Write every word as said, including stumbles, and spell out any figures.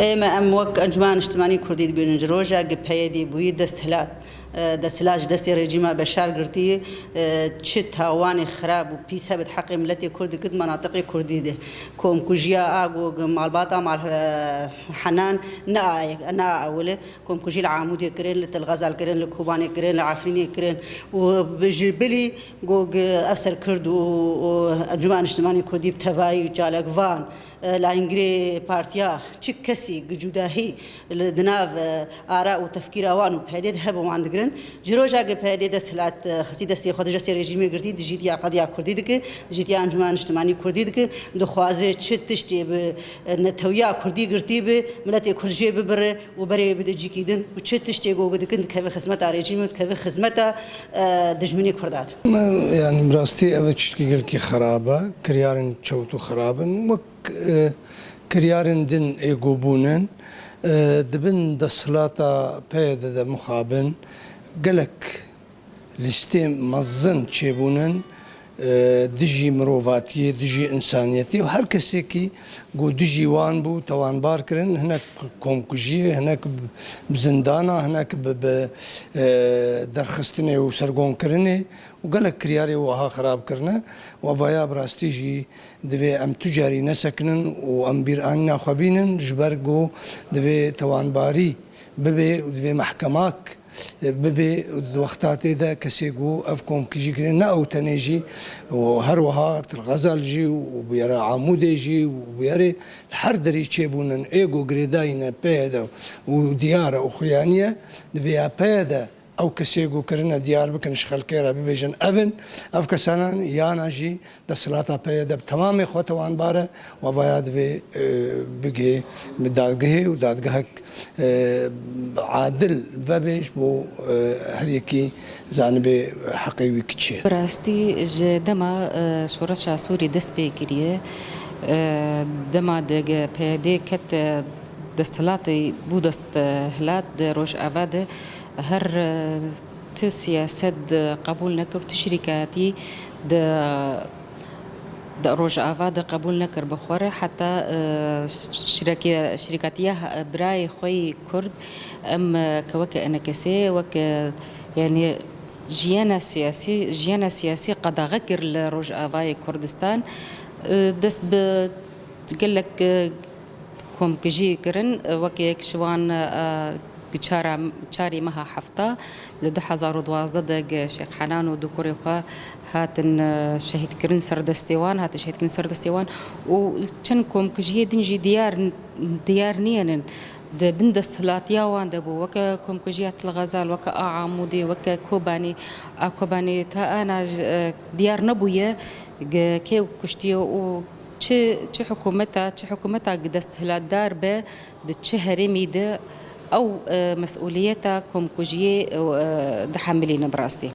Ême em wek Encûmena Niştimanî Kurdî dibêjin, ji roja gi P Y D bûyî desthilat, e, desthilat ji destê rejîma Beşar girtî, e, çi tawanê xirab û pîs hebe di heqê miletê Kurd dikit, menatiqê Kurdî de. Komkujiya a ku gi malbata mal, e, Henan ne a, ne a ewil e. Komkujî li Amûdê kirin, li Til Xezal kirin, li Kobanê kirin, li Efrînê kirin û bi ji bilî ku gi ev ser Kurd û, û Encûmena Niştimanî Kurdî bi tevayî û çalakvan, e, layîngirê partiya çi kesî gi cudahî li di nav, e, ara û tefkîra wan û P Y D de hebe wan digirin. Ji roja gi P Y D desthilat, e, xistî destê xwe, di destê rejîmê girtî, dijîtiya qediya Kurdî dike, dijîtiya Encûmena Niştimanî Kurdî dike, dixwaze çi tiştê bi, e, netewiya Kurdî girtî bi, miletê Kurd jê bibire û berê bide cîkî din û çi tiştê ku dikin dikeve xizmeta rejîmê û dikeve xizmeta, e, dijminê Kurda de. Me, yanî bi rastî ev tiştekî gelkî xirab e. Kiryarên çewt û xirab in. Wek, e, kiryarên din ê ku bûnin, e, di bin desthilata P Y D de mixabin gelek lîstê mezin çêbûnin, e, dijî mirovatiyê, dijî însaniyetê û her kesekî ku dijî wan bû, tewanbar kirin, hinek komkujiyê, hinek bi zindana, hinek bi, bi, e, derxistinê û sergonkirinê û gelek kiryarê wiha xirab kirine. Û evaya bi rastî jî divê em tu carî nesekinin û em bîranîna xwe bînin, ji ber ku divê tewanbarî bibe û divê mehkemak bibe û di wexta tê de kesê ku ev komkujî kirine, ne ew tenê jî û her wiha Til Xezal jî û bûyera Amûdê jî û bûyerê li her derî çêbûnin, ê ku girêdayî ne P Y D û diyar e û xuyanî ye, divê ya P Y D ew kesê ku kirine diyar bikin, ji xelkê re bibêjin ev in, ev kesanan yana jî desthilata P Y D bi temamê xwe tewanbar e û evaya divê, e, bigihê dadgehê û dadgehek, e, adil vebe ji bo, e, her yekî zanibe heqê wî çi ye. Bi rastî ji dema, e, şoreşa Sûrî dest pê kiriye, e, dema de P Y D ket, e, desthilatê bû desthilat di Rojava de her, e, ti siyaset, e, qebûl nekir, ti şirîkatî di, di Rojava de qebûl nekir bi xwe re. Heta, e, şireke-, şirkatiya birayê xwe yî Kurd, em, e, ke weke enekesê, weke, yanî jiyana siyasî, jiyana siyasî qedaxe kir li Rojavayê Kurdistan. E, dest bi gelek, e, komkujî kirin, weke yek ji wan, e, çara, çarê meha hefta li du hezar û duwazdeh de Şêx Henan û du kurê xwe hatin, e, şehîdkirin ser destê wan, hatin şehîdkirin ser destê wan û çend komkujiyê din jî diyar, diyar niyênin. Di bin desthilatiya wan de bû, weke komkujiya Til Xezal, weke a Amûdê, weke Kobanê, a Kobanê ta ana, e, diyar nebûye, ge-, kê kuştiye û çi, çi hikûmeta, çi hikûmeta desthilatdar be, di çi herêmî de ew, e, mesûliyeta komkujiyê, e, dihemilîne bi rastî.